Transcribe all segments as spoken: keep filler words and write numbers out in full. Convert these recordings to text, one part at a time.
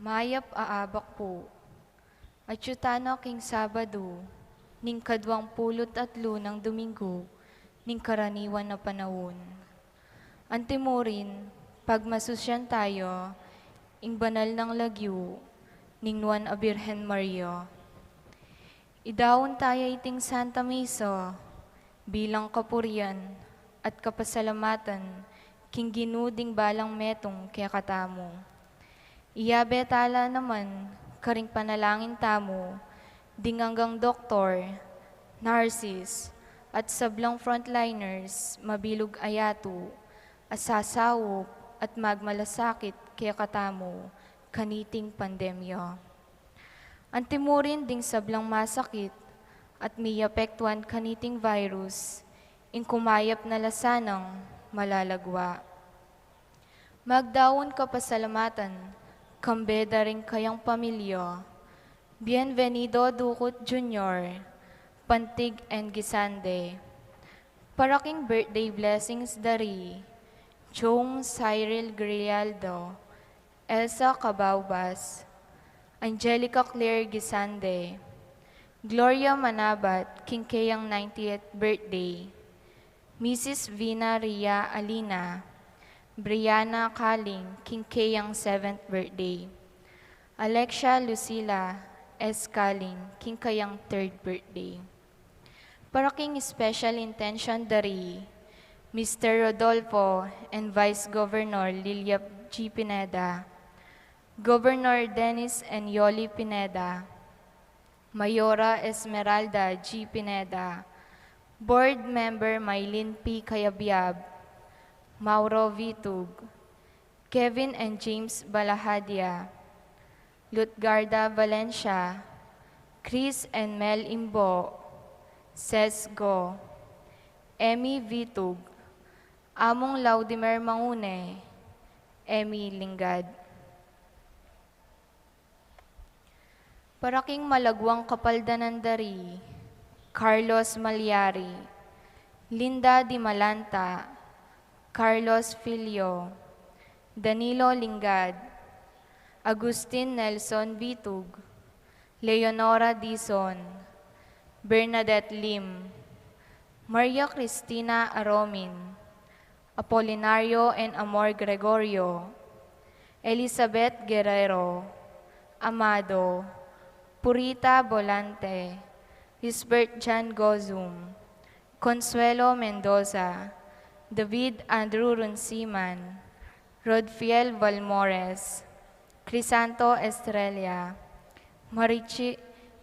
Mayap a abak pu. Atyu tana king Sabadu, ning kaduang pulu't atlu nang Duminggu ning karaniwan a panaun. Antimurin, pagmasusyan taya ing banal nang lagyu ning Nuan a Birhen Maria. Idaun taya iting Santa Misa bilang kapurian at kapasalamatan king Ginu ding balang metung kekatamu. Iyabe tala naman karing panalangin tamu ding anggang doktor, nurses, at sablang frontliners, mabilug a yatu, a sasaup at magmalasakit kekatamu kaniting pandemya. Antimurin ding sablang masakit at miyapektuan kaniting virus, ing kumayap na la sanang malalagwa. Magdaun kapasalamatan kambe da ring kayang pamilya, Bienvenido Ducut Junior, Pantig and Guisande. Para king birthday blessings da ri Chong Cyril Grijaldo, Elsa Cabaubas, Angelica Claire Guisande, Gloria Manabat, king keyang ninetieth birthday, Missus Vina Ria Alina, Brianna Kaling, king keyang seventh birthday, Alexia Lucila S. Kaling, king keyang third birthday. Para king special intention da ri Mister Rodolfo and Vice Governor Lilia G. Pineda, Governor Dennis and Yoli Pineda, Mayora Esmeralda G. Pineda, Board Member Mylene P. Cayabyab, Mauro Vitug, Kevin and James Balahadia, Lutgarda Valencia, Chris and Mel Imbo, Ses Go, Emmy Vitug, Among Laudimar Mangune, Emmy Lingad. Para king malagwang kapaldanan da ri Carlos Malyari, Linda Di Malanta, Carlos Filio, Danilo Lingad, Agustin Nelson Vitug, Leonora Dizon, Bernadette Lim, Maria Cristina Aromin, Apolinario and Amor Gregorio, Elizabeth Guerrero, Amado, Purita Bolante, Lisbert Jan Gozum, Consuelo Mendoza, David Andrew Runciman, Rodfiel Valmores, Crisanto Estrella, Marichi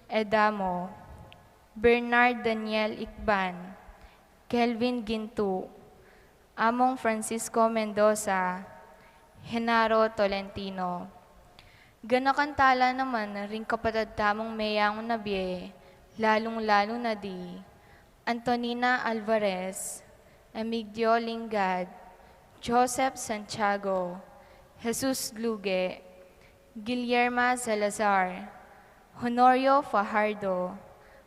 Edamo, Bernard Daniel Ikban, Kelvin Gintu, Among Francisco Mendoza, Genaro Tolentino. Ganakan tala naman ring kapatad tamung meyangu na bie, lalung-lalu na di Antonina Alvarez, Emigdio Lingad, Joseph Santiago, Jesus Luge, Guillerma Salazar, Honorio Fajardo,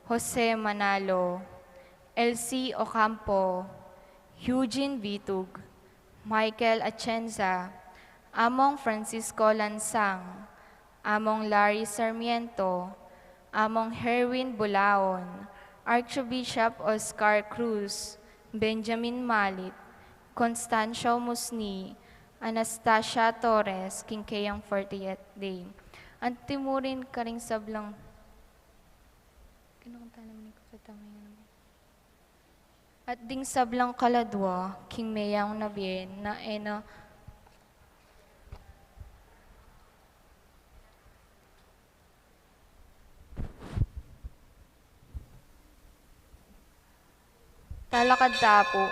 Jose Manalo, Elsie Ocampo, Eugene Vitug, Michael Atienza, Among Francisco Lansang, Among Larry Sarmiento, Among Herwin Bulaon, Archbishop Oscar Cruz, Benjamin Malit, Constancio Musni, Anastasia Torres, king keyang fortieth day. Antimurin karing sablang At ding sablang kaladwa, king meyangu na bie, na e na talakad ta pu.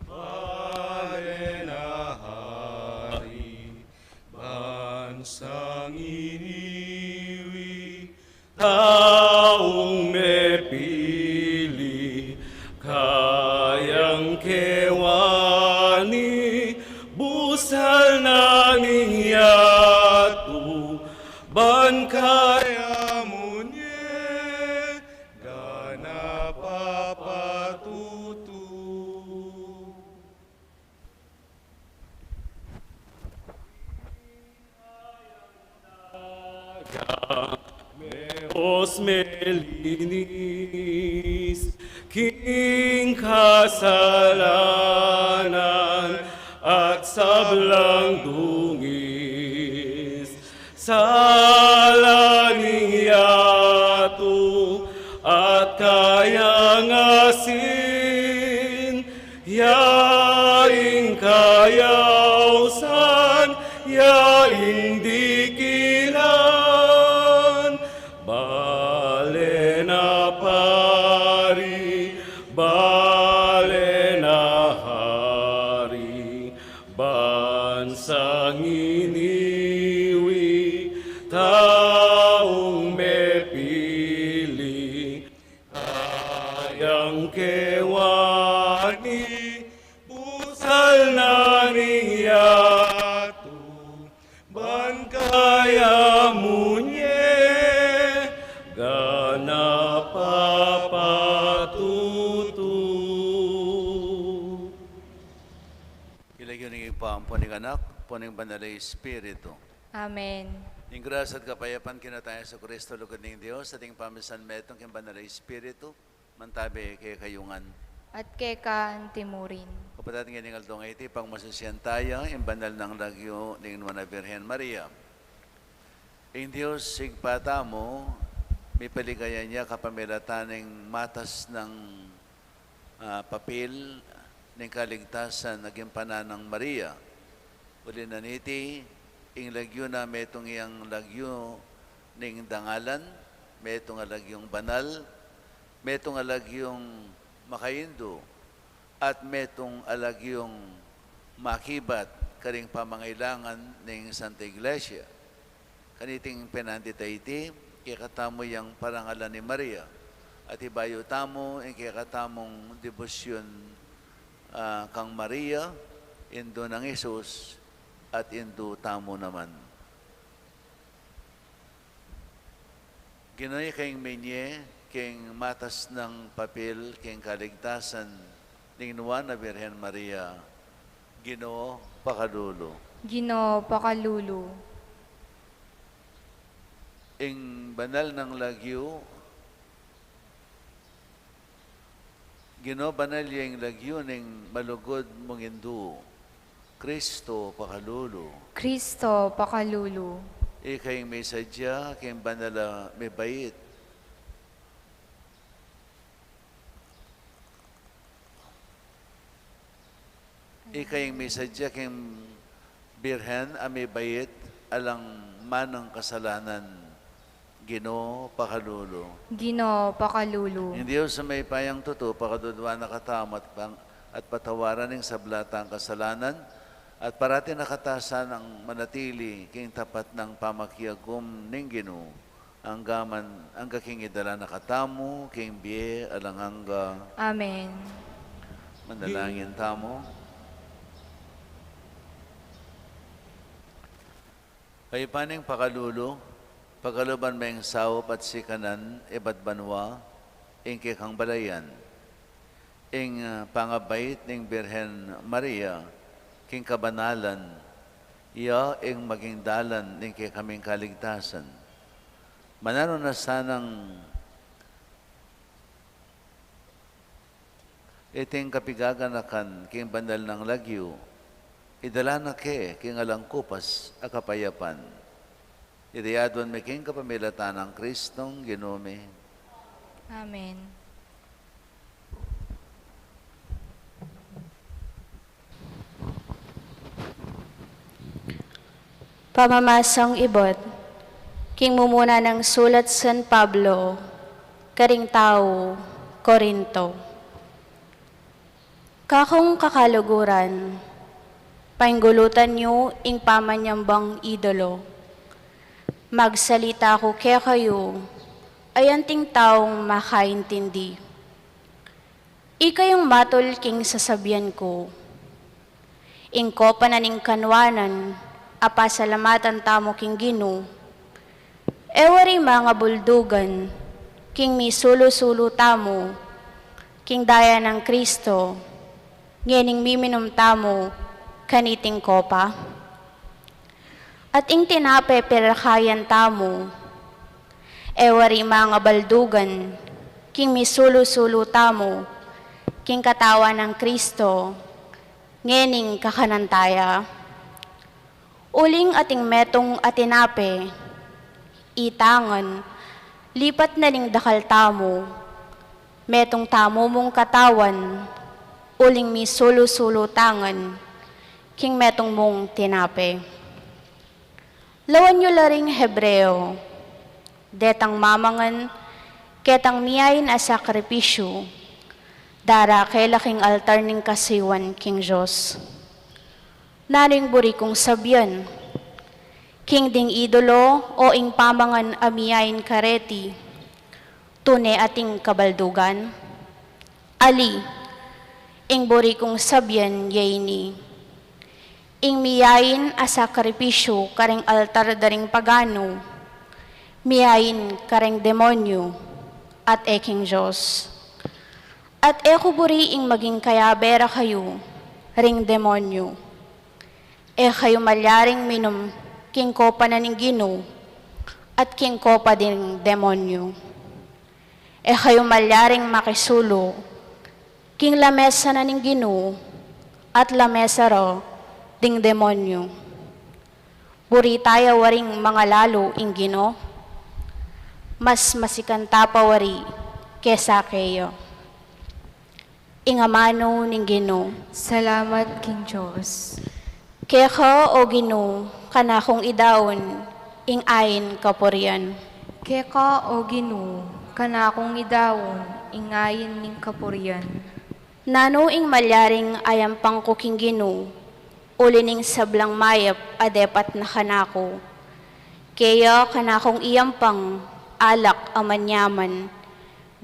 Bale na hari, bansang iniwi, taung mepili, kayang kewani, busal na ning yatu, ban kaya mu nye king kasalanan at sablang dungis. Sala ning yatu at kayang asin, ya ing kayausan, ya ing dikilan. Bale na pari, bale na hari, bansang iniwi, taung mepili, kayang kewani, busal na ning yatu, ban kaya mu nye, ganap a patutu. King lagyu ning Ibpa, ampon ning Anak, ampon ning Banal a Espiritu. Amen. Ing grasya at kapayapan king Ginu tang Jesucristo, lugud ning Dios, at ing pamisan metung king Banal a Espiritu, mantabi kekayu ngan. At keka antimurin. Kapatad, ngening aldo ngeni, pagmasusyan taya ing banal nang lagyu ning Nuan a Birhen Maria. Ing Dios Ibpa tamu, mipaligaya ya kapamilatan ning matas nang, ah, papil ning kaligtasan a gimpanan nang Maria. Uli na niti, ing lagyu na metung yang lagyu ning dangalan, metung a lagyung banal, metung a lagyung makaindu, at metung a lagyung makibat karing pamangailangan ning Santa Iglesia. Kaniting penandit a iti, kekatamu yang parangalan i Maria, at ibayu tamu ing kekatamung debosyun, ah, kang Maria, indu nang Jesus, at indu tamu naman. Ginu, ika ing minye king matas nang papil king kaligtasan ning Nuan a Birhen Maria, Ginu, pakalulu. Ginu, pakalulu. Ing banal nang lagyu, Ginu, banal ya ing lagyu ning malugud mung Indu. Kristo, pakalulu. Kristo, pakalulu. Ika ing misadya king banal a mibait. Ika ing misadya king Birhen a mibait, alang manang kasalanan. Ginu, pakalulu. Ginu, pakalulu. Ing Dios a mayupayang tutu, pakaluluan na katamu at pang-, at patawaran ing sabla tang kasalanan, at parati na kata sanang manatili king tapat nang pamakiagum ning Ginu, angga man, angga king idala na katamu king bie alang angga. Amen. Manalangin tamu. Ibpa ning pakalulu, pakaluban me ing saup at sikanan ibat banua ing kekang balayan. Ing, ah, pangabait ning Birhen Maria king kabanalan, iya ing maging dalan ning kekaming kaligtasan. Mananu na sanang iting kapigaganakan king banal nang lagyu, idala na ke king alang kupas a kapayapan. Iti aduan mi king kapamilatan nang Kristong Ginu mi. Amen. Pamamasang ibat king mumuna nang sulat San Pablo karing tau Corinto. Kakung kakaluguran, painggulutan yu ing pamanyambang idolo. Magsalita ku kekayu, ay anting taung makaintindi. Ikayung matul king sasabian ku. Ing kopa na ning kanuanan a pasalamatan tamu king Ginu, e wari mangabuldugan king misulu-sulu tamu king daya nang Kristo, ngening miminum tamu kaniting kopa? At ing tinape pirakayan tamu, e wari mangabaldugan king misulu-sulu tamu, king katawan nang Kristo, ngening kakanan taya. Uling ating metung a tinape, itangan, lipat na ning dakal tamu, metung tamu mung katawan, uling misulu-sulu tangan, king metung mung tinape. Lawan yu la ring Hebreo, detang mamangan, ketang miyain a sakripisyu, darake la king altar ning kasuyuan king Dios. Nanu ing buri kung sabian? King ding idolo o ing pamangan a miyain kareti, tune ating kabaldugan? Ali, ing buri kung sabian ye ini: ing miyain a sakripisyu karing altar da ring paganu, miyain karing demonyu, at e king Dios. At e ku buri ing maging kayabe ra kayu ring demonyu. E kayu malyaring minum king kopa na ning Ginu at king kopa ding demonyu. E kayu malyaring makisulu king lamesa na ning Ginu at lamesa ra ding demonyu. Buri taya waring mangalalu ing Ginu, mas masikan ta pa wari kesa keya. Ing amanu ning Ginu. Salamat king Dios. Keka, o Ginu, kanakung idaun ing ain kapurian. Keka, o Ginu, kanakung idaun ing ain ning kapurian. Nanu ing malyaring ayampang ku king Ginu, uli ning sablang mayap a depat na kanaku? Keya kanakung iyampang alak a manyaman,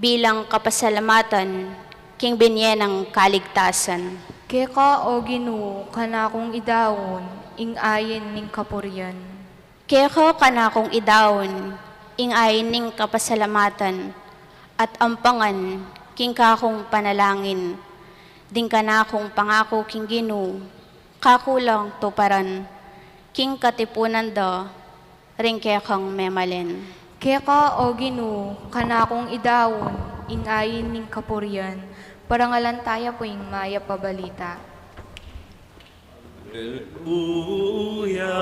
bilang kapasalamatan king binye nang kaligtasan. Keka, o Ginu, kanakung idaun ing ain ning kapurian. Keka kanakung idaun ing ain ning kapasalamatan at ampangan king kakung panalangin, ding kanakung pangaku king Ginu, kaku lang tuparan king katipunan da ring kekang memalen. Keka, o Ginu, kanakung idaun ing ain ning kapurian. Parangalan taya pu ing mayap a balita. Aleluya,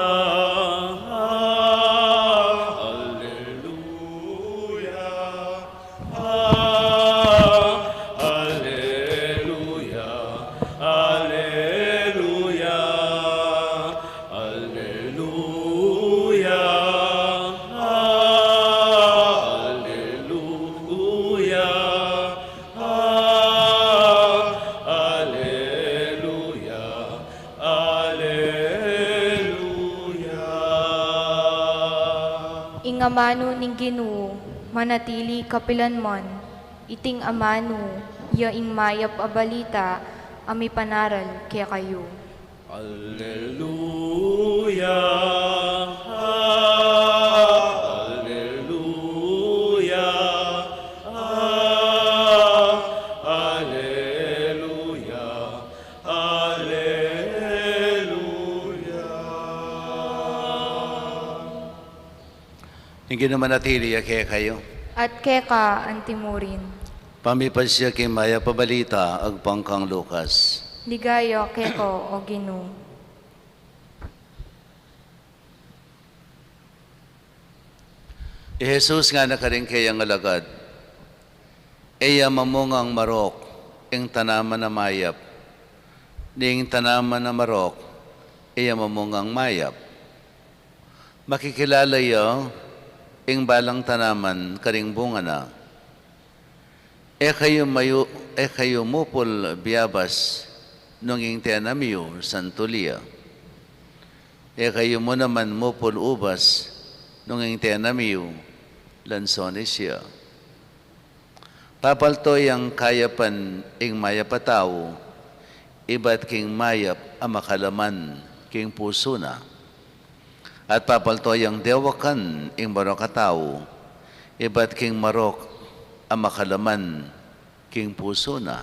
aleluya. Ah, aleluya, aleluya, aleluya. Ah, aleluya, ah, aleluya. Aleluya. Ing amanu ning Ginu manatili kapilanman. Iting amanu ya ing mayap a balita a mipanaral kekayu. Aleluya, aleluya, aleluya. Aleluya. Ing Ginu manatili ya kekayu. At keka antimurin. Pamipasya king mayap a balita agpang kang Lucas. Ligaya keka, o Ginu. I Jesus ngana karing keyang alagad, e ya mamungang marok ing tanaman a mayap, ni ing tanaman a marok e ya mamungang mayap. Makikilala ya ing balang tanaman karing bunga na. E kayu mayu-, e kayu mupul biabas nung ing tenam yu santuli ya. E kayu mu naman mupul ubas nung ing tenam yu lansones ya. Papalto yang kayapan ing mayap a tau ibat king mayap a makalaman king pusu na. At papalto yang dewakan ing marok a tau ibat king marok a makalaman king pusu na.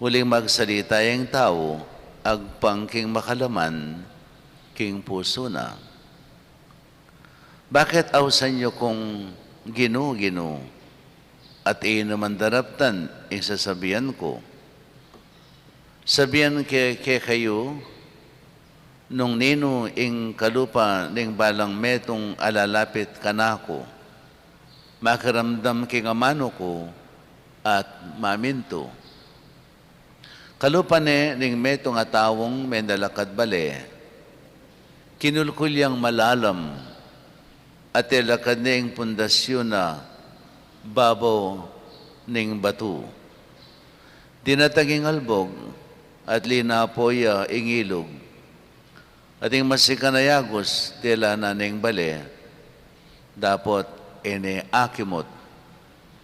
Uling magsalita yang tau agpang king makalaman king pusu na. Bakit ausan yu kung Ginu, Ginu, At inu man daraptan ing sasabian ku, sabian ke kekayu, nung ninu ing kalupa ning balang metung a lalapit kanaku, makiramdam king amanu ku at mamintu. Kalupa ne ning metung a taung mendalakad bale, kinulkul yang malalam, at ilakad ne ing pundasyun na babaw ning batu. Dinatang ing albug, at linapo ya ing ilug. At ing masikan a yagus, dela na ning bale, dapot e ne akimut,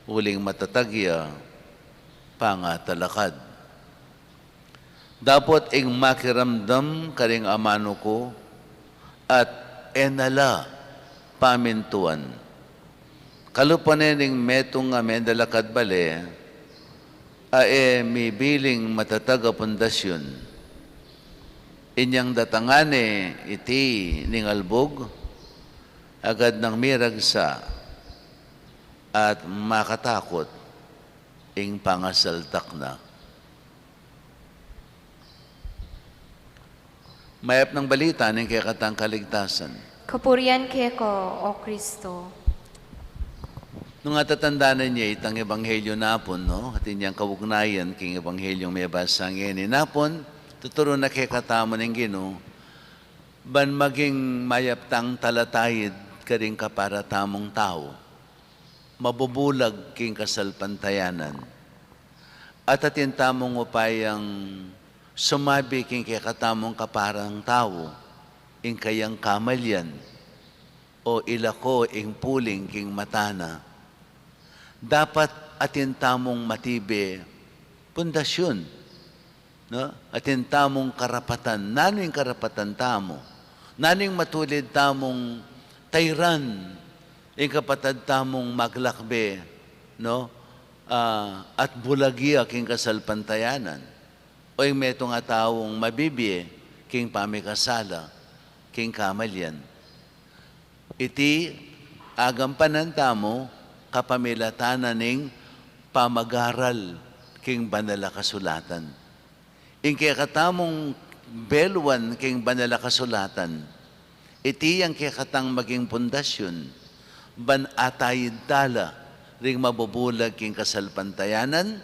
uling matatag ya pangatalakad. Dapot ing makiramdam karing amanu ku, at e na la pamintuan. Kalupa ne ning metung a mendalakad bale, a e mibiling matatag a pundasyun. Inyang datangan ne iti ning albug, agad nang miragsa at makatakut ing pangasaltak na. Mayap nang balita ning kekatang kaligtasan. Kapurian keka, O Kristo. Nung atatandanan ye itang ebanghelyu napun, no? Atin yang kaugnayan king ebanghelyu mebasa ngeni napun, tuturu na kekatamu ning Ginu, ban maging mayap tang talataid karing kapara tamung tau, mabubulag king kasalpantayanan. At atin tamung upayang sumabi king kekatamung kaparang tau ing kayang kamalian, o ilako ing puling king mata na. Dapat atin tamung matibe pundasyun, no? Atin tamung karapatan. Nanu ing karapatan tamu? Nanu ing matulid tamung tairan ing kapatad tamung maglakbe, no? Ah, at bulag ya king kasalpantayanan, o ing metung a taung mabibie king pamikasala, king kamalian. Iti agampanan tamu kapamilatan na ning pamagaral king Banal a Kasulatan. Ing kekatamung beluan king Banal a Kasulatan, iti yang kekatang maging pundasyun, ban ataid tala ring mabubulag king kasalpantayanan,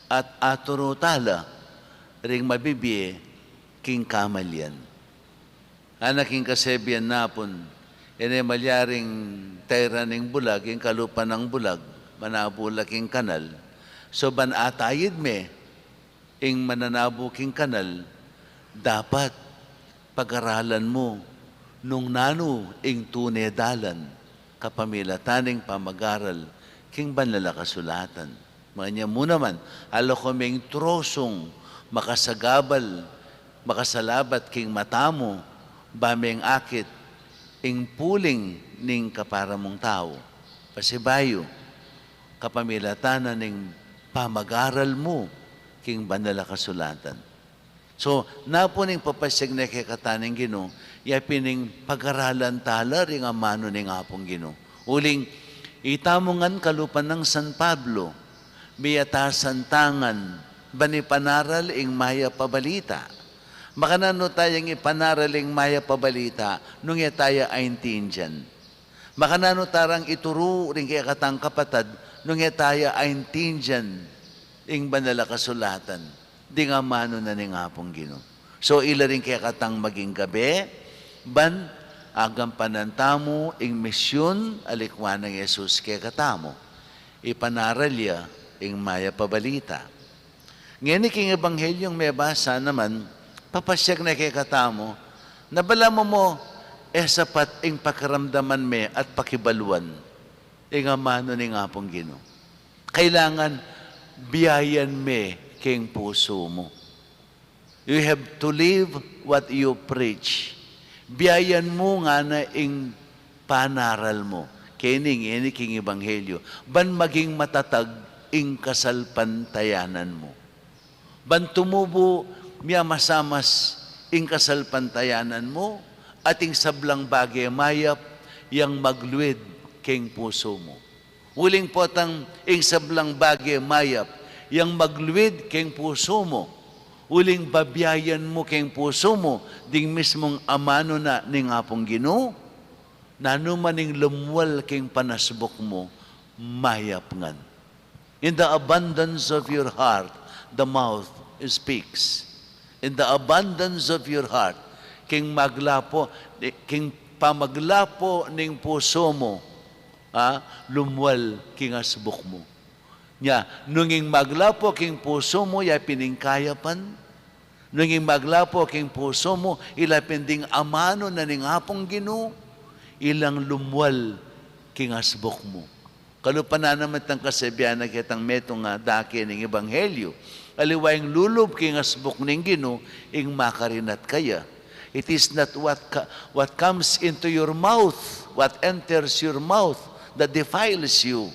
at aturu tala ring mabibie king kamalian. Anak ing kasebian napun, e ne malyaring tairan ing bulag, ing kalupa nang bulag, manabu la king kanal. So, ban ataid me ing mananabu king kanal, dapat pagaralan mu nung nanu ing tune dalan kapamilatan ning pamagaral king Banal a Kasulatan. Manya mu naman, ala ku ming trosung makasagabal, makasalabat king mata mu, ba meng akit ing puling ning kapara mung tau. Pasibayu, kapamilatan na ning pamagaral mu king Banal a Kasulatan. So, napun ing papasiag na kekatamu ning Ginu, ya pin ing pagaralan tala ring amanu ning Apung Ginu. Uling, itamu ngan kalupa nang San Pablo, miyatasan ta ngan ban ipanaral ing mayap a balita. Makananu tayang ipanaral ing mayap a balita nung e taya aintindian? Makananu tayang ituru ring kekatang kapatad nung e taya aintindian ing Banal a Kasulatan? Ding amanu na ning Apung Ginu. So, ila ring kekatang maging gabe, ban agampanan tamu ing misyun a likwan nang Jesus kekatamu. Ipanaral ya ing mayap a balita. Ngeni king Ebanghelyung mebasa naman, papasiag na kekatamu, na balamu mu, e sapat ing pakiramdaman me at pakibaluan ing amanu ning Apung Ginu. Kailangan biayan me king pusu mu. You have to live what you preach. Biayan mu ngana ing panaral mu. Keni, ngeni king ebanghelyu. Ban maging matatag ing kasalpantayanan mu. Ban tumubu, miamasamas ing kasalpantayanan mu, at ing sablang bage mayap yang magluid king pusu mu. Uling potang ing sablang bage mayap, yang magluid keng pusu mu. Uling babiayan mu keng pusu mu ding mismung amanu na ning Apung Ginu, nanu man ing lumual keng panasbuk mu, mayap ngan. In the abundance of your heart, the mouth speaks. In the abundance of your heart, king maglapo, king pamaglapo ning pusu mu, ah, lumual king asbuk mu. Nya, nung ing maglapo king pusu mu, ya pin ing kayapan, nung ing maglapo king pusu mu, ila pin ding amanu na ning Apung Ginu, ilang lumual king asbuk mu. Kalupa na naman itang kasabian na ketang metung a dake ning ebanghelyu. Aliwa ing lulub king asbuk ning Ginu, ing makarinat kaya. It is not what, co- what comes into your mouth, what enters your mouth, that defiles you,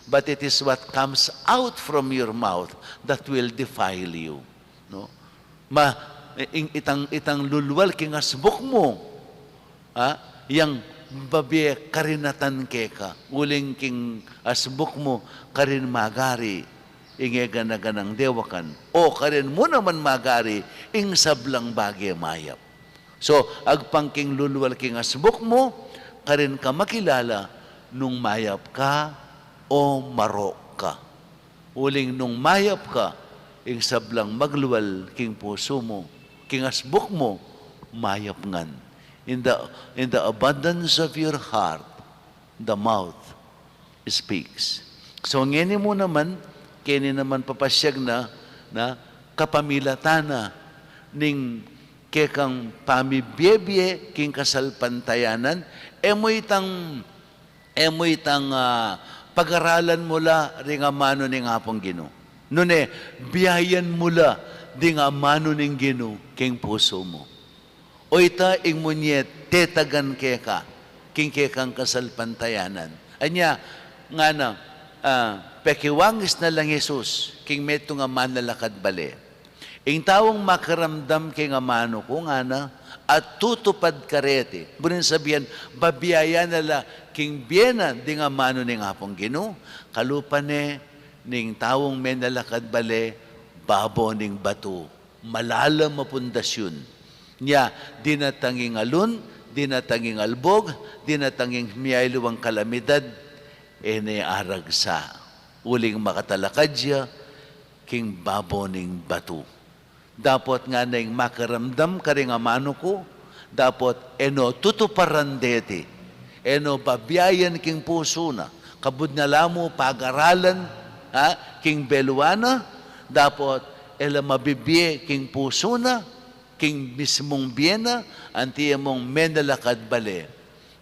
but it is what comes out from your mouth that will defile you. No? Ma, ing, itang, itang lulual king asbuk mu, ah, yang babie karinatan keka, uling king asbuk mu karin magari ing e gana-ganang dewakan, o karin mu naman magari ing sablang bage mayap. So, agpang king lulual king asbuk mu, karin ka makilala nung mayap ka o marok ka. Uling nung mayap ka, ing sablang maglual king pusu mu, king asbuk mu, mayap ngan. In the, in the abundance of your heart, the mouth speaks. So, ngeni mu naman, keni naman papasiag na, na kapamilatan na ning kekang pamibie-bie king kasalpantayanan, e mu itang, e mu itang, ah, pagaralan mu la ring amanu ning Apung Ginu. Nune, biayan mu la ding amanu ning Ginu king pusu mu. O ita ing munye tetagan keka, king kekang kasalpantayanan. Anya, ngana, ah, pekiwangis na lang Jesus, king metung a manalakad bale. Ing taung makiramdam king amanu ku, ngana, at tutupad kareti. Buring sabian, babiayan na la king bie na ding amanu ning Apung Ginu, kalupa ne, ning taung menalakad bale, babo ning batu. Malalam a pundasyun. Nya, dinatang ing alun, dinatang ing albug, dinatang ing miyaliwang kalamidad, e ne aragsa. Uling makatalakad ya, king babo ning batu. Dapot ngana ing makiramdam karing amanu ku, dapot e no tutuparan deti, e no babiayan king pusu na, kabud na la mu pagaralan, ha, king belua na, dapot e la mabibie king pusu na, king mismung bie na, anti e mung menalakad bale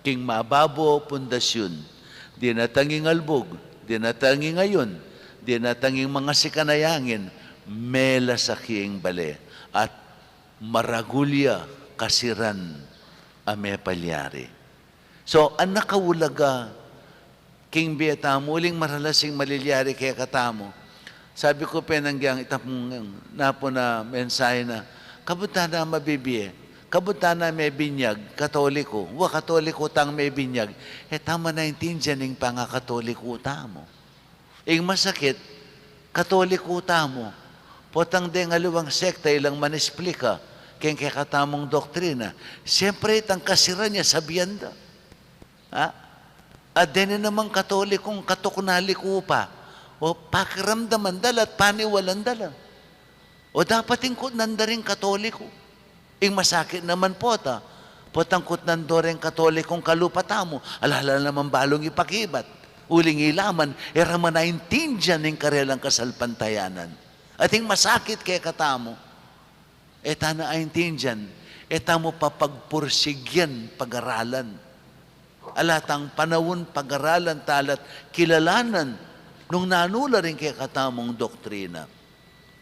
king mababo pundasyun. Dinatang ing albug, dinatang ing ayun, dinatang ing mangasikan a angin, melasak ya ing bale, at maragul ya kasiran a mepalyari. So, a nakaulaga king bie tamu, uling maralas ing malilyari kekatamu. Sabi ku, penanggiang itapung napun a mensahe na, kabud tana mabibie, kabud tana mebinyag, Katoliko, wa Katoliko tang mebinyag, e ta mu naintindian ing pangakatoliko tamu. Ing masakit, Katoliko tamu, potang deng aliwang sekta ilang manesplika keng kekatamung doktrina, siyempre itang kasiran ya sabian da. Ha? At deni namang Katolikong katuknaliku pa, o pakiramdaman da la at paniwalan da la. O dapat ing kutnan da ring Katoliko. Ing masakit naman pota, potang kutnan do ring Katolikong kalupa tamu, ala la namang balung ipakibat. Uling ila man, e ra man aintindian ing karelang kasalpantayanan. At ing masakit kekatamu, e ta na aintindian, e tamu papagpursigyan pagaralan. Ala tang panaun pagaralan tala't kilalanan nung nanu la ring kekatamung doktrina.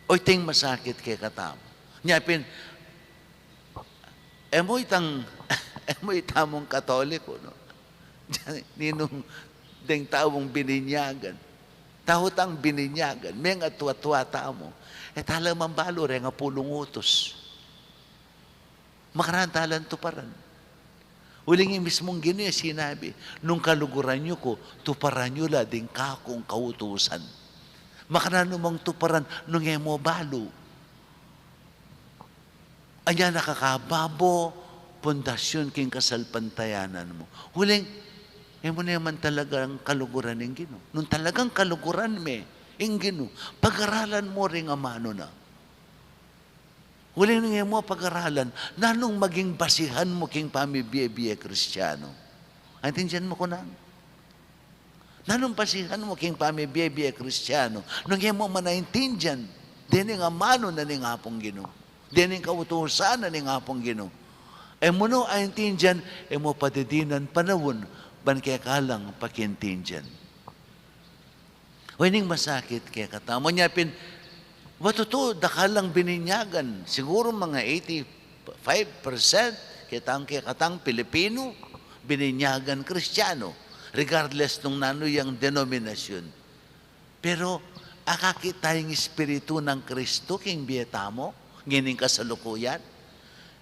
O iting masakit kekatamu. Nya pin, e mu itang, e mu itamung Katoliko, no? Ninung deng taung bininyagan. Tau tang bininyagan, mengatua-tua tamu. E ta la mambalu reng apulung utus. Makananu ta lang tuparan. Uling ing mismung Ginu e sinabi, "Nung kaluguran yu ku, tuparan yu la ding kakung kautusan." Makananu mung tuparan nung e mu balu? Anya na kakababo pundasyun king kasalpantayanan mu. Uling, e mu naman talagang kaluguran ing Ginu. Nung talagang kaluguran me ing Ginu, pagaralan mu ring amanu na. Uling nung e mu pagaralan, nanung maging basihan mu king pamibie-bie Kristiano? Aintindian mu ku nanu? Nanung basihan mu king pamibie-bie Kristiano nung e mu man aintindian dening amanu na ning Apung Ginu, dening kautusan na ning Apung Ginu? E mu no aintindian, e mu padidinan panaun ban keka lang pakiintindian. O, ining masakit kekatamu. Nya pin, wa tutu, dakal lang bininyagan, siguru mga eighty-five percent ketang kekatang Pilipino, bininyagan Kristiano, regardless nung nanu yang denominasyun. Pero, akakit tayang Espiritu nang Kristo king bie tamu ngening kasalukuyan?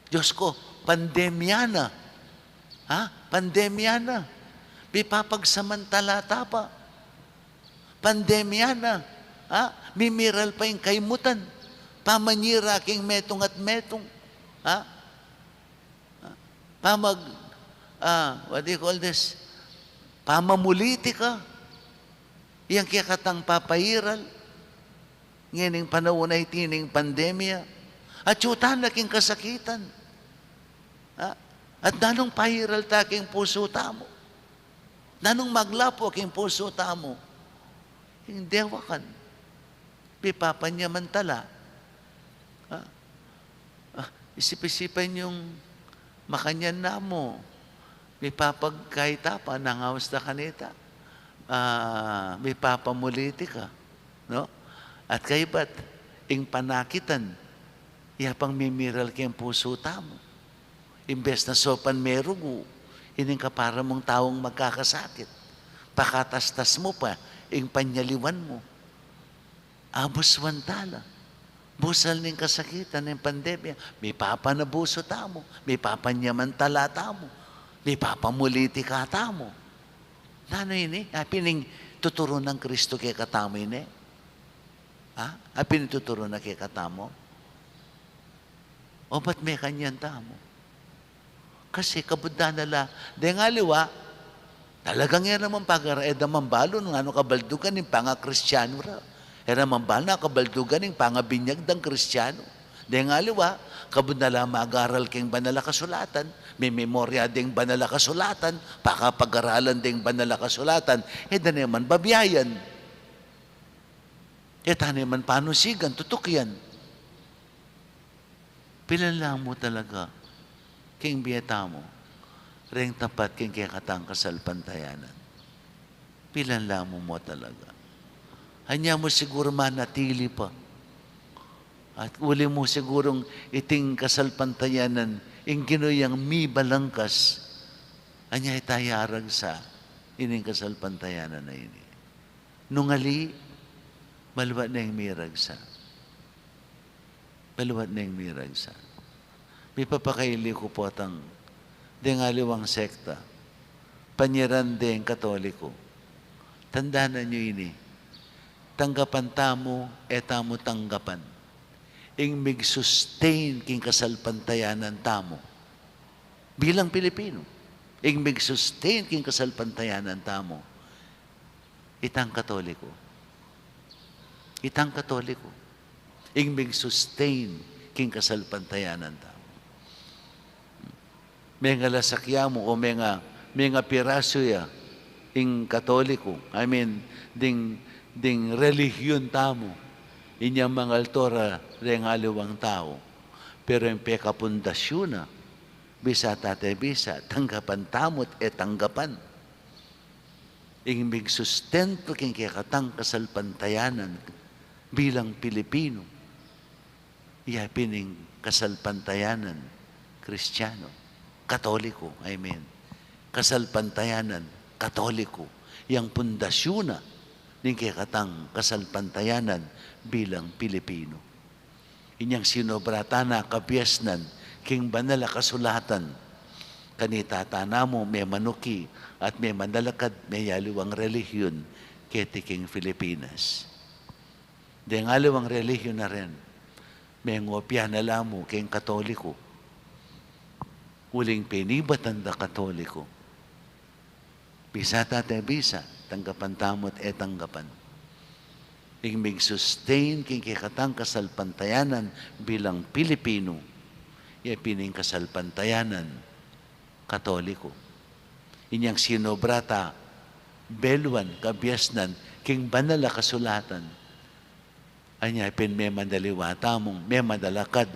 Diyos ko, pandemya na. Ha? Pandemya na. Mipapagsamantala ta pa. Pandemya na. Ha? Mimiral pa ing kaimutan. Pamanyira king metung at metung. Ha? Pamag, ah, what do you call this? Pamamulitika. Yang kekatang papairal ngening panaun a iti ning pandemya. Atyu ta na king kasakitan. Ha? At nanung pairal ta king pusu tamu? Nanung maglapu king pusu tamu? Ing dewakan. Mipapanyamantala. Ha? Ah, isip-isipan yung makanyan namu, mipapagkaita pa, nangawas da kanita, ah, mipapamulitika, no? At kaybat, ing panakitan, ya pang mimiral king pusu tamu. Imbes na saupan merugu ining kapara mung taung magkakasakit, pakatastas mu pa ing panyaliwan mu. Abuswan ta la. Busal ning kasakitan ning pandemya, mipapanabusu tamu, mipapanyamantala tamu, mipapamulitika tamu. Nanu ini? Apin ing tuturu nang Kristo kekatamu ini? Ha? Apin ing tuturu na kekatamu? O, ba't mekanyan tamu? Kasi kabud da na la, deng aliwa, talagang e ra man pagara-, e da man balu nung nanu kabaldugan ning pangakristiano ra. E ra man balu nanu kabaldugan ning pangabinyag dang Kristiano. Deng aliwa, kabud na la mag-aral king Banal a Kasulatan, mimemorya deng Banal a Kasulatan, pakapag-aralan deng Banal a Kasulatan, e da ne man babiayan. E ta ne man panusigan, tutukian. Pilan la mu talaga king bie tamu reng tapat king kekatang kasalpantayanan? Pilan la mu mu talaga? Anya mu siguru manatili pa. At uli mu sigurung iting kasalpantayanan, ing Ginu yang mibalangkas. Anya ita ya aragsa ining kasalpantayanan a ini? Nung ali, maluat neng miragsa. Maluat neng miragsa. Mipapakaili ku potang deng aliwang sekta, panyiran deng Katoliko. Tandanan yu ini, tanggapan tamu, e tamu tanggapan ing mig-sustain king kasalpantayanan tamu bilang Pilipino, ing mig-sustain king kasalpantayanan tamu, itang Katoliko. Itang Katoliko. Ing mig-sustain king kasalpantayanan tamu. Menga lasak ya mu o menga, menga pirasu ya ing Katoliko. I mean, ding, ding relihiyon tamu. Inyang mangalto ra reng aliwang tau. Pero ing pekapundasyun na, bisa tate bisa, tanggapan tamu't e tanggapan. Ing migsustento king kekatang kasalpantayanan bilang Pilipino, ya pin ing kasalpantayanan Kristiano, Katoliko, I mean. Kasalpantayanan Katoliko, yang pundasyun na ning kekatang kasalpantayanan bilang Pilipino. Inyang sinubra ta na kabiasnan king Banal a Kasulatan, Kanita tana mu memanuki at memanalakad meyaliwang relihiun keti king Filipinas. Deng aliwang relihiun a ren, mengopya na la mu king Katoliku. Uling penibatan da Katoliku. Bisa ta te bisa, tanggapan tamu at e tanggapan. Ing mig-sustain king kekatang kasalpantayanan bilang Pilipinu, ya pin ing kasalpantayanan Katoliku. Inyang sinubra ta, beluan, kabiasnan, king banal a kasulatan. Anya pin memanaliwa tamung, memanalakad,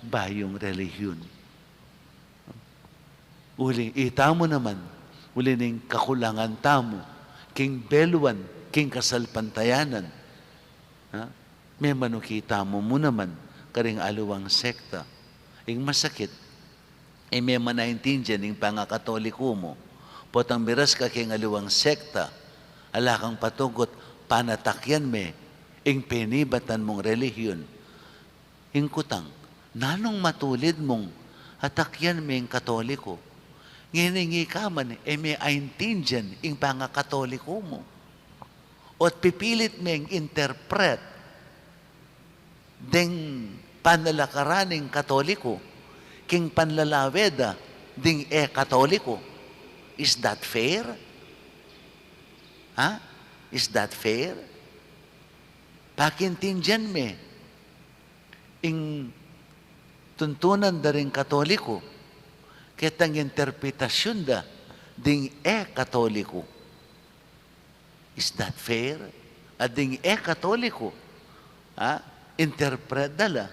bayung relihiun. Uli, itamu naman, uli ning kakulangan tamu, king beluan, king kasalpantayanan. Ha? Memanuki tamu mu naman, karing aliwang sekta. Ing masakit, e me manaintindian ing pangakatoliku mu. Potang miras ka king aliwang sekta, ala kang patugut, panatakyan me, ing penibatan mung relihiun. Ing kutang, nanung matulid mung atakyan me ing Katoliku? Ngening ika man, e me aintindian ing pangakatoliku mu. O't pipilit meng interpret deng panalakaran ning Katoliku king panlalawe da ding e Katoliku. Is that fair? Ha? Is that fair? Pakiintindian me ing tuntunan da ring Katoliku, ketang interpretasyun da ding e Katoliku. Is that fair? At ding e Katoliku, ha, interpret da la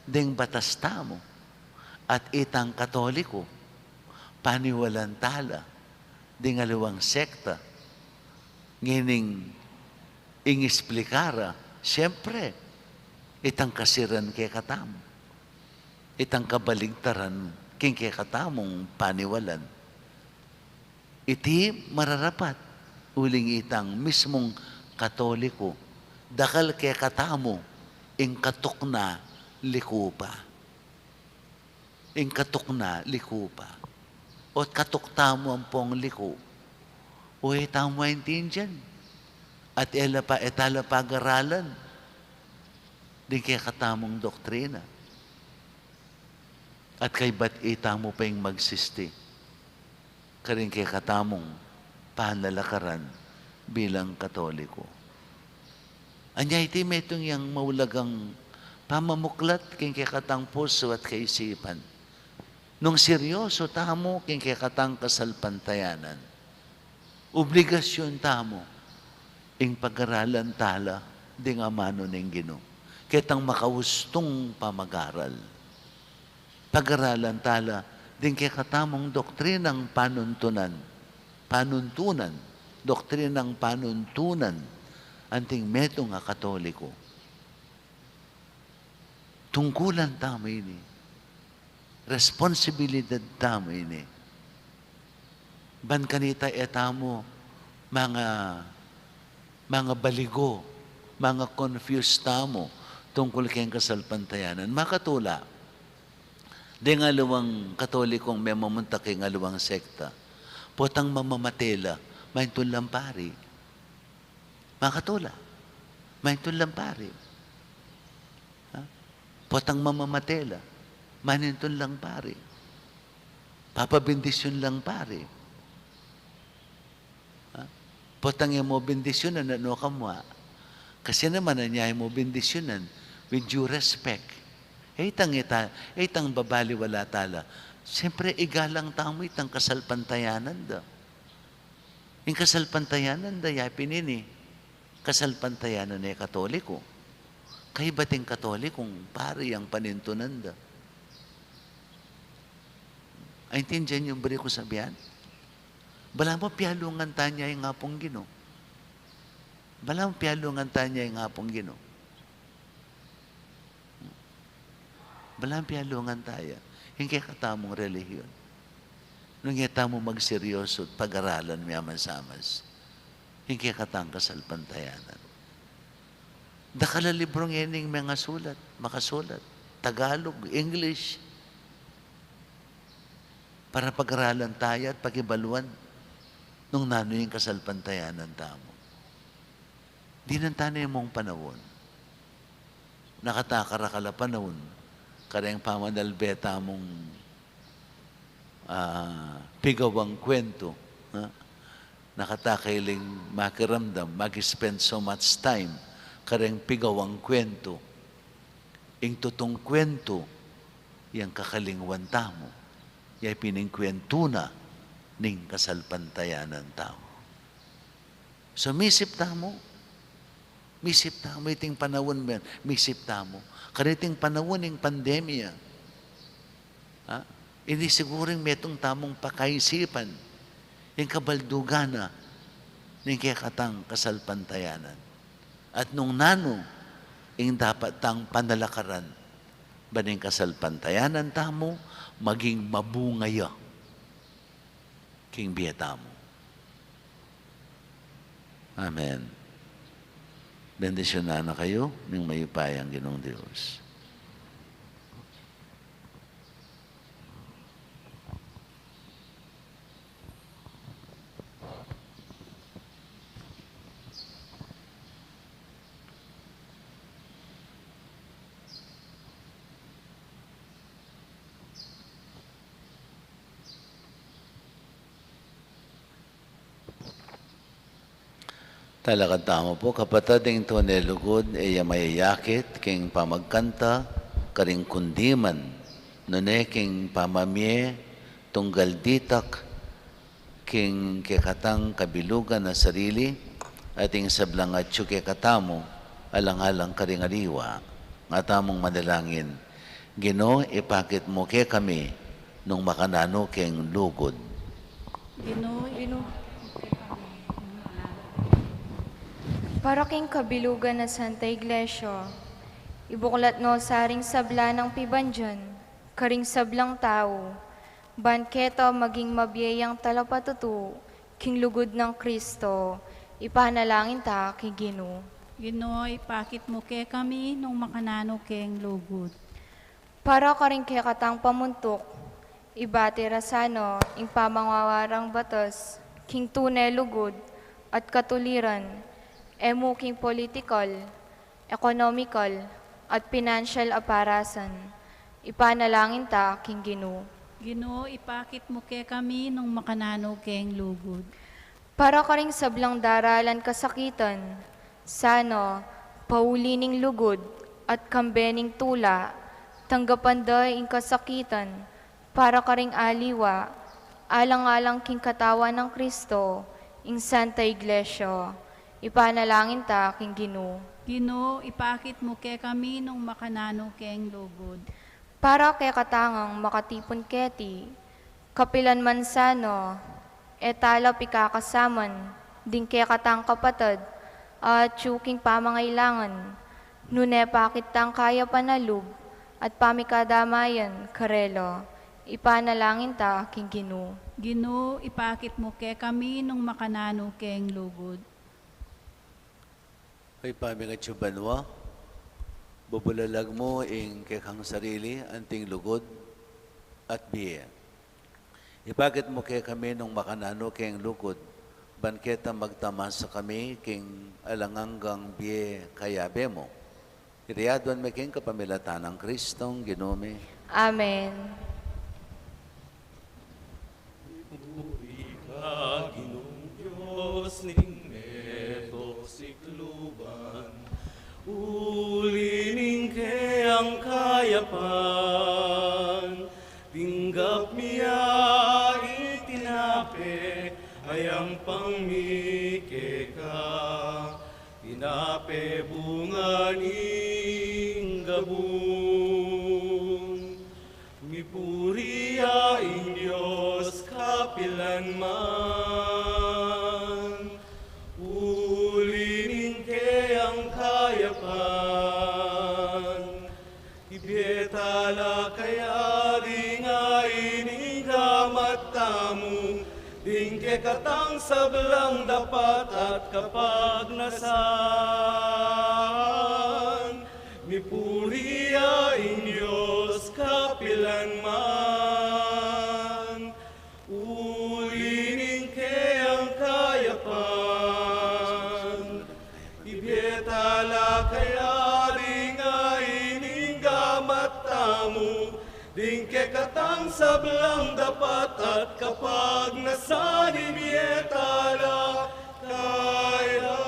ding batas tamu. At itang Katoliku, paniwalan ta la ding aliwang sekta. Ngening ing explicar ra, siyempre, itang kasiran kekatamu. Itang kabaligtaran king kekatamung paniwalan. Iti mararapat, uling itang mismung Katoliku, dakal kekatamu, ing katukna liku pa. Ing katukna liku pa. O't katuk tamu ampong liku. O e tamu aintindian. At e la pa, e ta la pagaralan ding kekatamung doktrina. At kaybat itamu pa ing magsisti karing kekatamung panalakaran bilang Katoliku. Anya iti metung yang maulagang pamamuklat king kekatang pusu at kaisipan. Nung seryoso tamu king kekatang kasalpantayanan, obligasyun tamu ing pagaralan ta la ding amanu ning Ginu. Ketang makaustung pamagaral. Pagaralan ta la ding kekatamung doktrinang panuntunan, panuntunan, doktrinang panuntunan, anting metung a Katoliku. Tungkulan tamu ini. Responsibilidad tamu ini. Ban kanita e tamu manga, manga baligo, manga confuse tamu tungkul keng kasalpantayanan. Makatula, deng aliwang Katolikung memamunta keng aliwang sekta, potang mamamate la, maintun lang pari. Makatula, maintun lang pari. Ha? Potang mamamate la, manintun lang pari. Papabendisyun lang pari. Ha? Potang e mu bendisyunan, ano ka mu, ah? Kasi naman, anya e mu bendisyunan, with due respect. E itang ita, e itang babaliwala ta la. Siyempre, igalang tamu itang kasalpantayanan da. Ing kasalpantayanan da, ya pin ini, kasalpantayanan e Katoliku. Kaybat ing Katolikung pari yang panintunan da. Aintindian yu ing buri kung sabian? Balamu pialungan ta ya ing Apung Ginu. Balamu pialungan ta ya ing Apung Ginu. Balamu pialungan ta ya ing kekatamung relihiyon. Nung e tamu magseryoso at pagaralan miyamasamas ing kekatang kasalpantayanan. Dakal a libru ngening mengasulat, makasulat, Tagalog, English. para pag-aralan taya at pakibaluan nung nanu ing kasalpantayanan tamu. Dinan tane mung panaun. Nakatakara kala panaun, kareng pamanalbe tamung, ah, pigawang kuwentu, ha? Nakatakailing makiramdam, maki-spend so much time kareng pigawang kuwentu. Ing tutung kuwentu, yang kakalingwan tamu, ya piningkuwentu na ning kasalpantayanan tamu. So, misip tamu, misip tamu, iting panaun men, misip tamu. Kaniting panaun ning pandemya, ha? Ini sigurung metung tamung pakaisipan, ing kabaldugan na ning kekatang kasalpantayanan. At nung nanu, ing dapat tang panalakaran, ban ing kasalpantayanan tamu, maging mabunga ya king bie tamu. Amen. Bendisyunan na kayu ning mayupayang Ginung Dios. Talakad tamu pu, kapatad, ing tune lugud e ya mayayakit king pamagkanta karing kundiman, nune king pamamie tunggal ditak king kekatang kabilugan a sarili, at ing sablang atyu kekatamu alang-alang karing aliwa. Nga tamung manalangin: Ginu, ipakit mu kekami nung makananu keng lugud. Ginu, Ginu. Para king kabilugan na Santa Iglesia, ibuklat no sa ring sabla nang pibandian karing sablang tau, ban keta maging mabie yang talapatutu king lugud nang Kristo, ipanalangin ta king Ginu. Ginu, ipakit mu kekami nung makananu keng lugud. Para karing kekatang pamuntuk, ibati ra sana ing pamangwawa rang batas king tune lugud at katuliran, e mu king politikal, ekonomikal, at pinansyal a parasan. Ipanalangin ta king Ginu. Ginu, ipakit mu kekami nung makananu keng lugud. Para karing sablang daralan kasakitan, sana, pauli ning lugud at kambe ning tula, tanggapan da ing kasakitan, para karing aliwa, alang-alang king katawan nang Kristo, ing Santa Iglesia. Ipanalangin ta king Ginu. Ginu, ipakit mu kekami nung makananu keng lugud. Para kekatang makatipun keti, kapilan man sana, e tala pikakasaman ding kekatang kapatad a atyu king pamangailangan, nune pakit tang kayapan a lub at pamikadamayan karela. Ipanalangin ta king Ginu. Ginu, ipakit mu kekami nung makananu keng lugud. Ibpa mi atsu ka banua, bubulalag mu ing kekang sarili, anting lugud at bie. Ipakit mu kekami nung makananu keng lugud, ban keta magtamasa kami king alang anggang bie kayabe mu. Iti aduan mi king kapamilatan nang Kristong Ginu mi. Amen. Puri ka, Ginung Dios ning meto sikluban, uli ning keyang kayapan, tinggap mi ya ing tinape a yampang mi keka, tinape bunga ning gabun. Mipuri ya ing Dios kapilan man, uli ning keyang kayapan. Ibie tala kaya ding ain ing gamat tamu, ding kekatang sablang dapat at kapagnasan. Mipuri ya ing Dios kapilan man, mu, ding kekatang sablang dapat at kapagnasan, ibie tala kaya.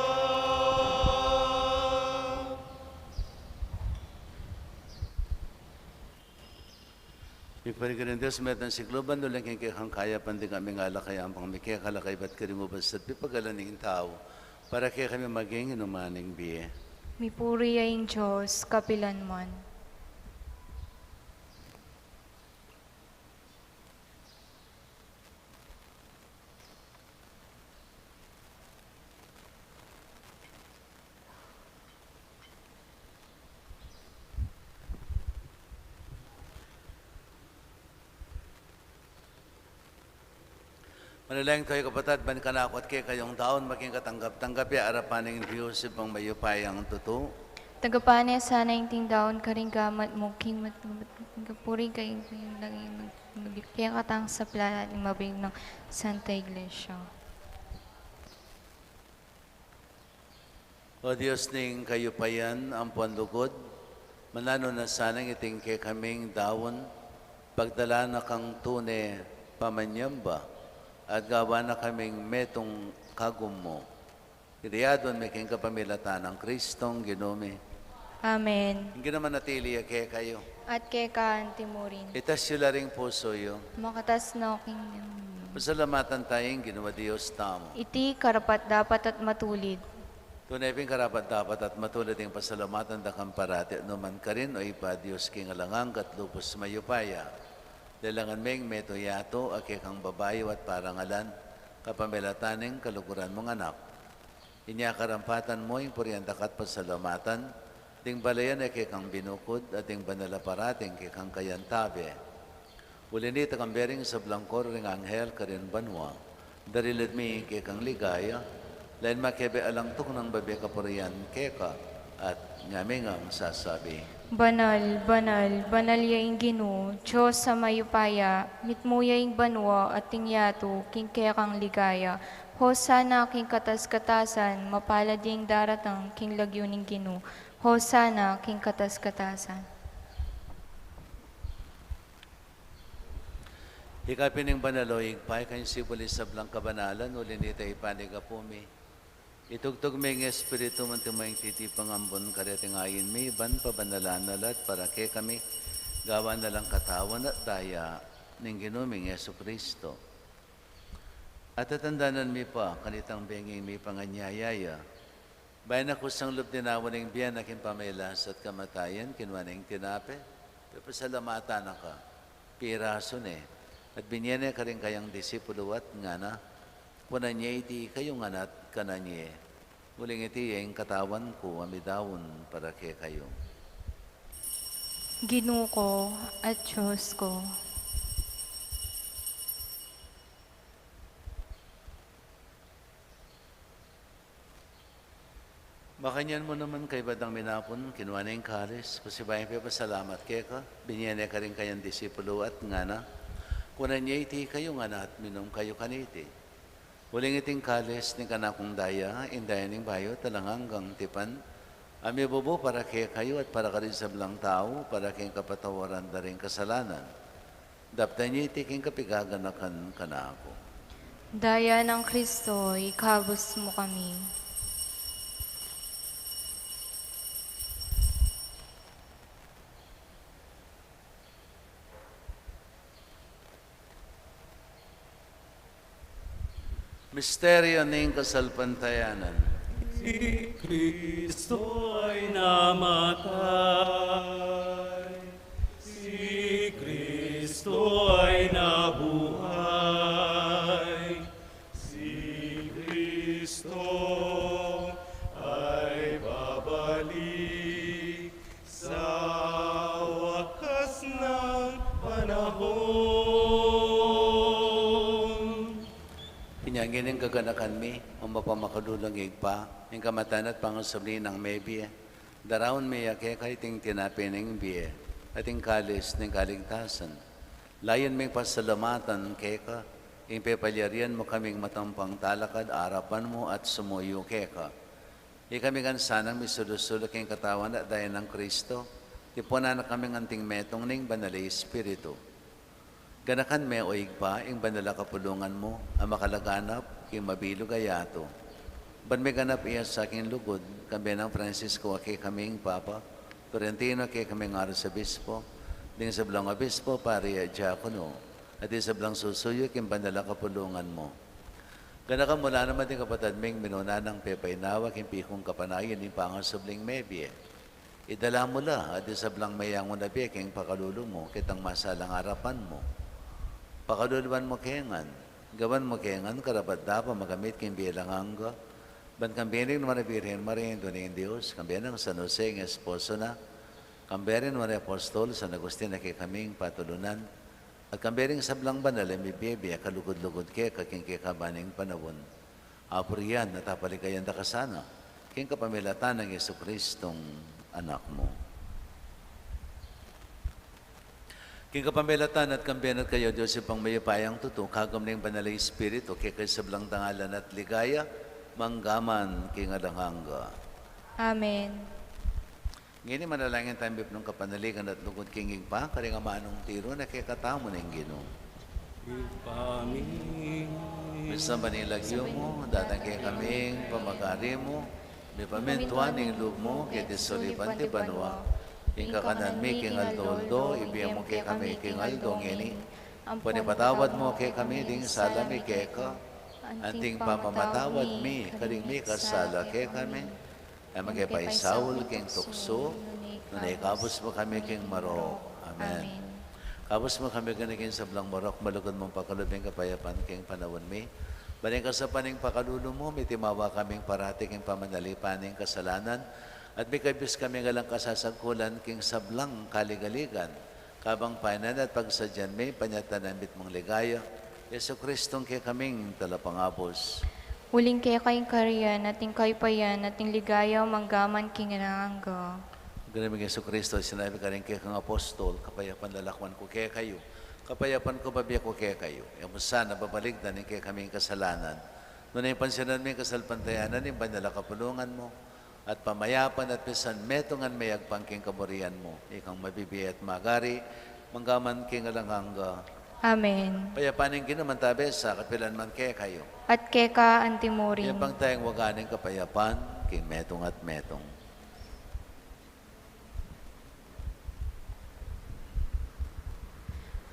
Iparigarin Dios, metung sikluban, uling king kekang kayapan ding kami ngalakay ampang mikekalaga ibat karing ubas at pipagalan ning tau, para kekami maging inuman ning bie. Mipuri ya ing Dios kapilanman. Manalangin kayu, kapatad, ban kanaku at kekayu ing daun maging katanggap-tanggap ya arapan ning Dios Ibpang mayupayang tutu. Tagapan na sana ing daun karing gamat mu, king mat-, mat-, puri kaya ing laging mag-, mag-, kekatang sablang dapat ning mabie nang Santa Iglesia. O Dios ning kayupayan ampon lugud, mananu na sanang iting kekaming daun, pagdalan na kang tune pamanyamba, at gawan na kaming metung kagum mu. Iti adwan mi king kapamilatan nang Kristong Ginu mi. Amen. Ing Ginu manatili ya kekayu. At keka anti mu rin. Itas yu la ring pusu yu. Makatas na king. Pasalamatan taya ing Ginu a Dios tamu. Iti karapat-dapat at matulid. Tune pin karapat-dapat at matulid ing pasalamatan da kang parati at nukarin man, O Ibpa, Dios king alang angga at lubus mayupaya. Dahil ngan ming metung yatu a kekang babayu at parangalan, kapamilatan ning kaluguran mung Anak. Inya karampatan mu ing purian da ka at pasalamatan, ding balayan a kekang binukud, at ding banal a parati a kekang kayantabe. Uli nita, kambe ring sablang koro ring anghel karin banua, darilid mi ing kekang ligaya, lain makebe alang tuknang babie kapurian keka, at ngami ngang sasabi. Banal, banal, banal ya ing Ginu, Dios a mayupaya, mitmu ya ing banua at ing yatu king kekang ligaya. Hosana king katas-katasan, mapalad ya ing daratang king lagyu ning Ginu. Hosana king katas-katasan. Ika pin ing banal, O Ibpa, ika ing sibul ning sablang kabanalan, uli nita ipanyawad mi. Itugtug me ing Espiritu mu anti mo ing titipang ambun kareting ain mi, ban pabanalan na la at para kekami, gawan na lang katawan at daya ning Ginu ming Jesucristo. At tatandanan mi pa, kanitang bengi mipanganyaya ya, bayu na kusang lub dinaun ing bie na king pamagkasakit at kamatayan, kinua ne ing tinape, pepasalamatan na ka, pirasu ne, at binie ne karing kayang disipulu at ngana, kunan ye iti kayu ngan at kanan ye. Uling iti ya ing katawan ku a midaun para kekayu. Ginu ku at Dios ku. Makanyan mu naman kaybat dang minapun, kinua ne ing kalis, pasibayu yang pepasalamat keka, binie ne karing kayang disipulu at ngana, kunan ye iti kayu ngan at minum kayu kaniti. Uling iti ing kalis ning kanakung daya, ing daya ning bayu at alang anggang tipan, a mibubu para kekayu at para karing sablang tau, para king kapatawaran da ring kasalanan. Daptan ye iti king kapaganakan kanaku. Daya nang Kristo, ikabus mu kami. Misteryo ning kasalpantayanan. Si Kristo ay namatay. Si Kristo ay nabuhay. Si Kristo ay babalik sa wakas ng panahon. Inya ngeni ing kaganakan mi, O mapamakalulung Ibpa, ing kamatayan at pangasubli nang mebie, daraun mi ya keka iting tinape ning bie, at ing kalis ning kaligtasan. Layun ming pasalamatan keka, ing pepalyarian mu kaming matampang talakad arapan mu at sumuyu keka. Ikami ngan sanang misulu-sulu king katawan at daya nang Kristo, Tipunan na kaming anting metung ning Banal a Espiritu. Ganakan me, o Ibpa, ing banal a kapulungan mu, a makalaganap king mabilug a yatu. Ban miganap ya sa king lugud, kambe nang Francisco a kekaming Papa, Florentino a kekaming Arsobispo, ding sablang obispo, pari at diakono, at ding sablang susuyu king banal a kapulungan mu. Ganakan mu la naman ding kapatad ming minuna nang pepainawa king pikung kapanayan ning pangasubling mebie. Idala mu la at ding sablang meyangu na bie king pakalulu mu, ketang masalang arapan mu. Pakaluluan mu ke ngan, gawan mu ke ngan karapat-dapat makamit king bie alang angga, ban kambe ning nuan a Birhen Maria, Indu ning Dios, kambe nang San Jose, ing esposo na, kambe ring nuan a apostol, San Agustin a kekaming patulunan, at kambe ring sablang banal a mibie-bie a kalugud-lugud keka king kekaban ning panaun. Apurian at apaligayan da ka sana, king kapamilatan nang Jesucristong Anak mu. King kapamilatan at kambe na at kaya, Dios Ibpang mayupayang tutu, kagum ning Banal a Espiritu, keka ing sablang dangalan at ligaya, mangga man king alang angga. Amen. Ngeni manalangin tamu king mipnung kapanaligan at lugud king Ibpa, karing amanung tiru na kekatamu ning Ginu. Ibpa mi, misamban ya ing lagyu mu, datang kekami ing pamagari mu, mipamintuan ing lub mu, keti sulip anti banua. Ing kakanan mi king aldo-aldo, ibie mu kekami king aldo ngeni. Ampon ipatawad mu kekami ding sala mi keka, anting pamamatawad mi karing mikasala kekami. E mu ke paisaul king tuksu, nune ikabus mu kami king marok. Amen. Amen. Kabus mu kami king sablang marok, malugud mung pakalub ing kapayapan king panaun mi. Ban king kasaupan ning pakalulu mu, mitimawa kaming parati king pamanalipan ning kasalanan, at mikabus kami alang kasasagkulan king sablang kaligaligan. Kabang painan at pagsadyan mi, panyatang mitmung ligaya, Jesucristong kekaming talapangabus. Uling keka ing karian, at ing kayupayan, at ing ligaya, mangga man king alang angga. Ginu ming Jesucristo, sinabi mu karing kekang apostol, kapayapan lalakwan ku kekayu, kapayapan ku bibie ku kekayu. E mu sana babalikdan ing kekaming kasalanan, nune pansinan mu ing kasalpantayanan ning banal a kapulungan mu, at pamayapan at pisan metungan me agpang king kaburian mu, ikang mabibie at magari, mangga man king alang angga. Amen. Ing kapayapan ning Ginu mantabe sa kapilan man kekayu. At keka anti murin. Ipamye tamu ing waga ning kapayapan, king metung at metung.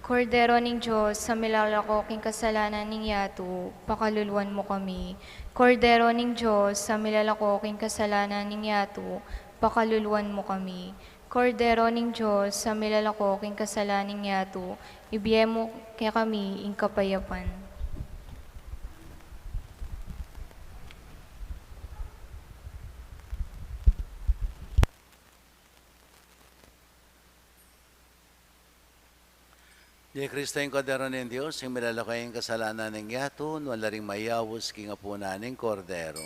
Kordero ning Dios, a milalako king kasalanan ning yatu, pakaluluan mu kami. Kordero ning Dios, a milalako king kasalanan ning yatu, pakaluluan mu kami. Kordero ning Dios, a milalako king kasalanan ning yatu, ibie mu kekami ing kapayapan. Ini Kristo ing Kordero ning Dios, ing milalako king kasalanan ning yatu. Nuan la ring mayaus king apunan ning Kordero.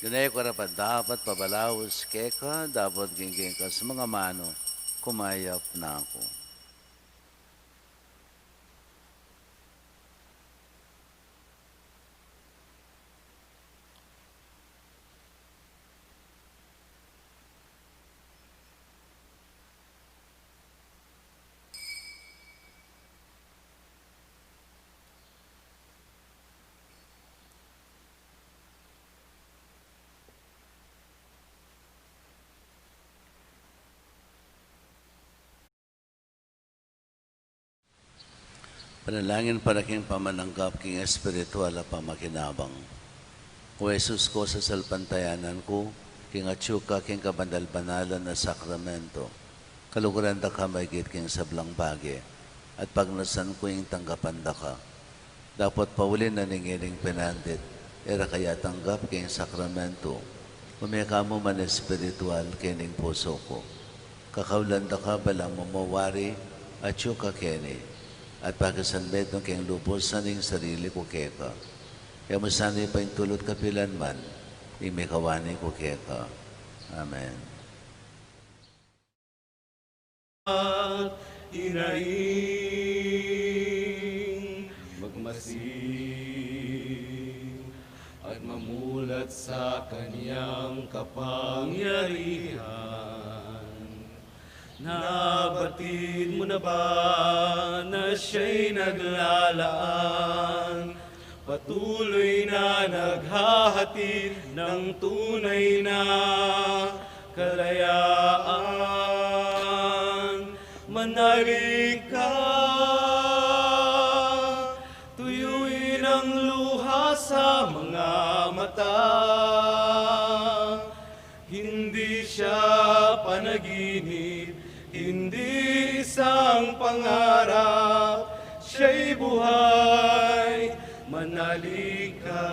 Ginu, e ku karapat-dapat pabalaus keka, dapot king keka sa manga manu ku mayap na ku. Panalangin para king pamananggap king espiritual a pamakinabang. O Jesus ku, sasalpantayanan ku king atyu ka king kabanal-banalan a sakramento. Kaluguran da ka maigit king sablang bage, at pagnasan ku ing tanggapan da ka. Dapot pauli na ning ining pinandit, e ra ka ya tanggap king sakramento, ume ka mu man espiritual king pusu ku. Kakaulan da ka balang mamawari, atyu ka keni, at pakisanmetung king lubusan ing sarili ku keka. E mu sana ipaintulut kapilan man ing mikawani ku keka. Amen. At ina ing magmasid at mamulat sa kanyang kapangyarihan, Nabatid mo na ba na siya'y naglalaan, patuloy na naghahatid ng tunay na kalayaan? Manalig ka, tuyuin ang luha sa mga mata. Hindi siya panaginip, hindi isang pangarap, siya'y buhay, manalig ka.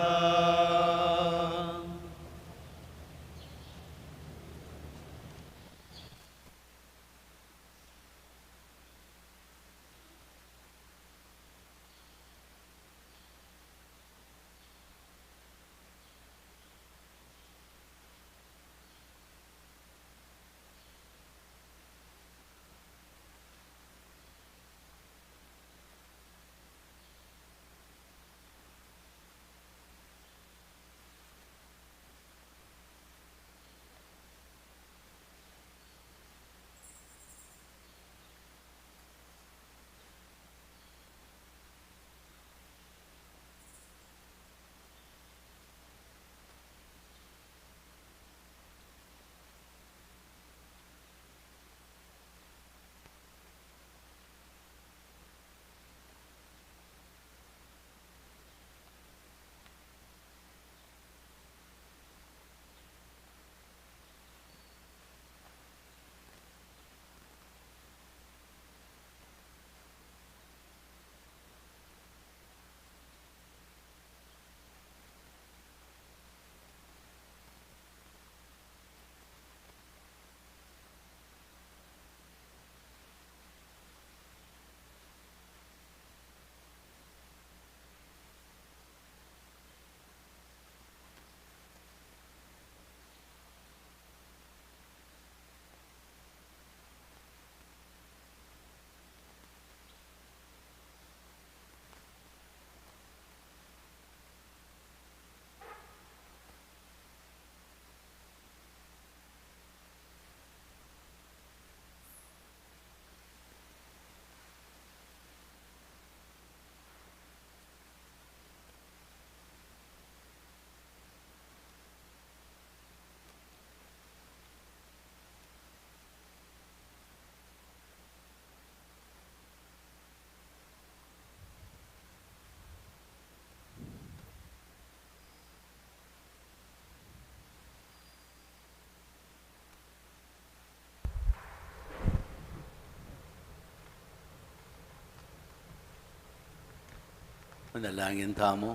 Manalangin tamu.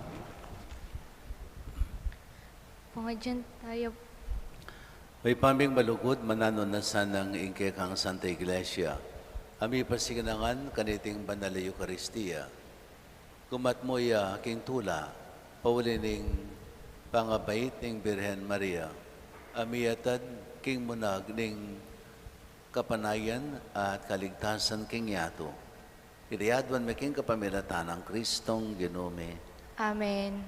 Pangadyan tamu. O Ibpa ming malugud, mananu na sana ing kekang Santa Iglesia a mipasikinangan kaniting banal a Eukaristia. Kumat mu ya king tula, pauli ning pangabait ning Birhen Maria, a miatad king munag ning kapanayan at kaligtasan king yatu. Iti aduan mi king kapamilatan nang Kristong Ginu mi. Amen.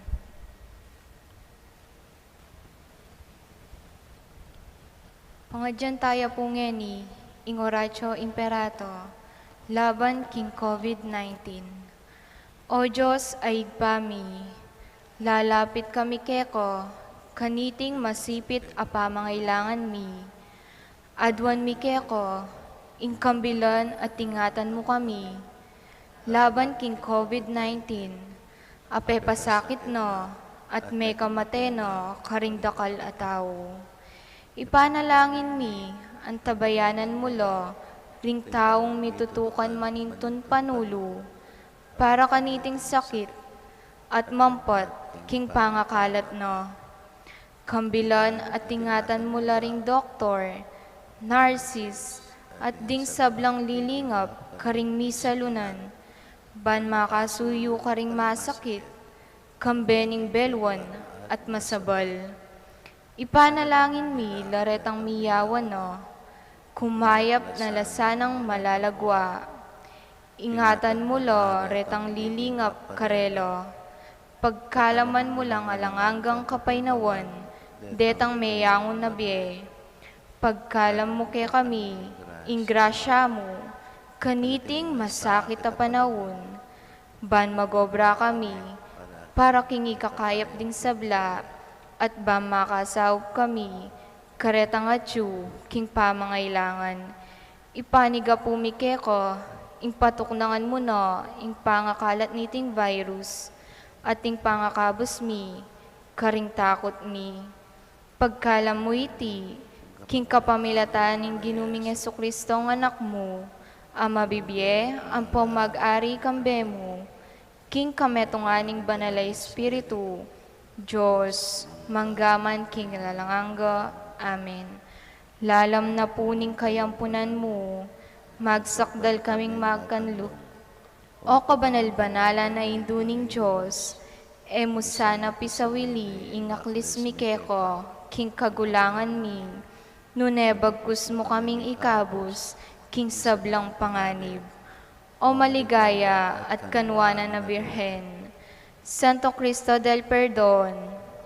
Pangadyan tamu pu ngeni ing Oratio Imperata laban king COVID nineteen. O Dios a Ibpa mi, lalapit kami keka kaniting masipit a pamangailangan mi. Aduan mi keka ing kambilan at ingatan mu kami laban king COVID nineteen a pepasakit na at mekamate na karing dakal a tau. Ipanalangin mi, antabayanan mu la ring taung mitutukan manintun panulu para kaniting sakit at mampat king pangakalat na. Kambilan at ingatan mu la ring doktor, narsis, at ding sablang lilingap karing misalunan, ban makasuyu karing masakit, kambe ning belwan at masabal. Ipanalangin mi la retang miyawan na, kumayap na la sanang malagwa. Ingatan mu la retang lilingap karela. Pagkaluban mu lang alang anggang kapaynawan detang meyangu na bie. Pagkalub mu kekami ing grasya mu, kaniting masakit a panaun, ban magobra kami, para king ikakayap ding sabla, at ban makasaup kami, karetang atyu, king pamangailangan. Ipanyawad mi keka, ing patuknangan mu na, ing pangakalat niting virus, at ing pangakabus mi, karing takut mi. Pagkalam mu iti, king kapamilatan ning Ginu ming Jesucristo nga Anak mu, a mabibie, ampong mag-ari kambe mu, king kametungan ning Banal a Espiritu, Dios, mangga man king alang angga. Amen. Lalam na pu ning kayampunan mu, magsakdal kaming magkanluk. O kabanal-banalan a Indu ning Dios, e mu sana pisawili ing aklis mi keka, king kagulangan mi, nune bagkus mu kaming ikabus, king sablang panganib. O maligaya at kanwanan a Birhen, Santo Cristo del Perdon,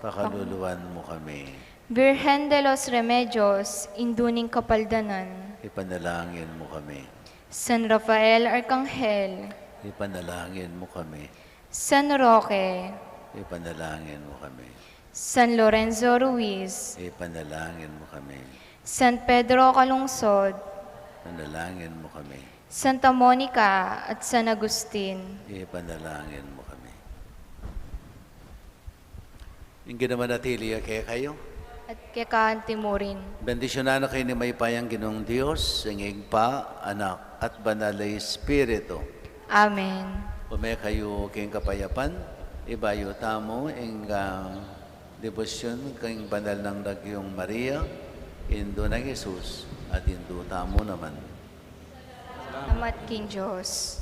pakaluluan mu kami. Virgen de los Remedios, Indu ning Kapaldanan, ipanalangin mu kami. San Rafael Arkanghel, ipanalangin mu kami. San Roque, ipanalangin mu kami. San Lorenzo Ruiz, ipanalangin mu kami. San Pedro Calungsod, ipanalangin mu kami. Santa Monica at San Agustin, ipanalangin mu kami. Ing Ginu manatili ya kekayu. At keka anti mu rin. Bendisyunan na kayu ning mayupayang Ginung Dios, ing Ibpa, Anak, at Banal a Espiritu. Amen. Ume kayu king kapayapan, ibayu tamu ing, ah, debosyun king banal nang Lagyung Maria, Indu nang Jesus, at Indu tamu naman. Salamat king Dios.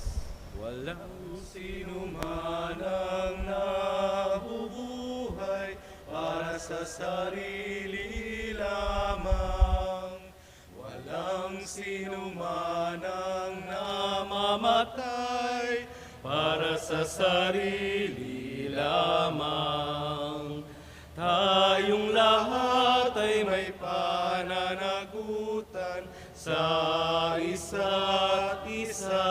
Walang sinuman ang nabubuhay para sa sarili lamang. Walang sinuman ang namamatay para sa sarili lamang. Tayong lahat ay may pananagutan sa isa't isa.